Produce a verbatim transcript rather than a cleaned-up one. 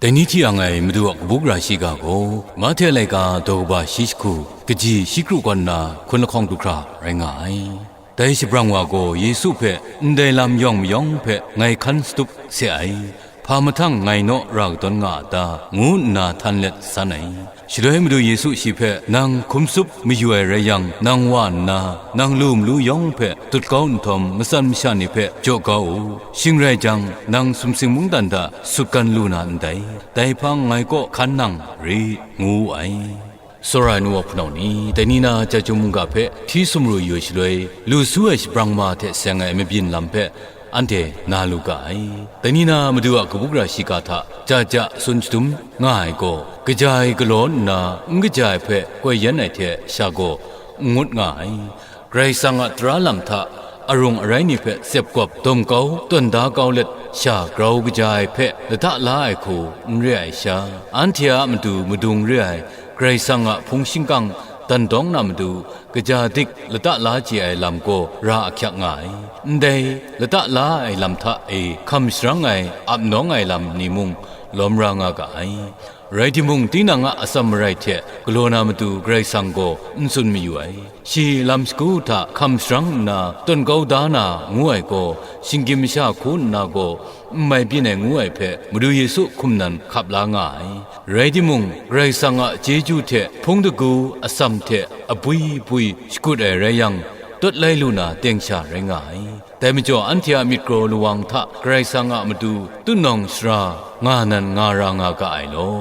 Dai ni hti yang ai Madu a kabu gara shiga gaw, Mahte laika daw kaba shi jahku, kaji shi kru kawn na hkun lahkawng du hkra rai nga ai. Dai shabrang wa gaw Yesu hpe ndai lam yawng mayawng hpe ngai hkan shatup se ai, hpa mahtang ngai naw ra kadawn nga a ta, ngu nna htan let san ai. Shaloi Madu Yesu shi hpe, "Nang hkum tsup mayu ai rai yang, nang wa nna, nang lu malu yawng hpe tut kau nhtawm, matsan masha ni hpe jaw kau u. Shing rai jang, nang sumsing mungdan hta sutgan lu na ndai. Dai hpang ngai kaw hkan nang rit," ngu wu ai. Tsawra ai nu wa hpunau ni, dai ni na Chyeju mungga hpe hti sumru yu ai shaloi, lu su ai shabrang ma hte seng ai mabyin lam hpe anhte na lu ga ai. Dai ni na Madu a kabu gara shiga hta ja ja tsun shadum nga ai gaw, kaja ai galaw nna n kaja ai hpe koi yan ai hte sha gaw n ngut nga ai. Karai Kasang a tara lam hta arung arai ni hpe tsep gawp dawm kau tawn da kau let, sha grau kaja ai hpe lata la ai hku n re ai sha, anhte a matu madung re ai Karai Kasang a hpung shingkang dan dawng na matu, kaja dik lata la chye ai lam gaw ra ahkyak nga ai. Ndai lata la ai lam hta e hkam sharang ai, ap nawng ai lam ni mung lawm ra nga ga ai. Rai timung, tinang a atsam marai hte galaw na matu Karai Kasang gaw n tsun mayu ai. Shi lam shagu hta hkam sharang nna tawn kau da na ngu ai gaw, shinggyim masha hku nna gaw n mai byin ai ngu ai hpe Madu Yesu hkum nan hkap la nga ai. Rai timung, Karai Kasang a chyeju hte hpung dagu atsam hte abwi bwi shakut ai rai yang, tawt lai lu na teng sha rai nga ai. Dai majaw, anhte a myit kraw lawang hta Karai Kasang a matu tutnawng sara nga nan nga ra nga ga ai law.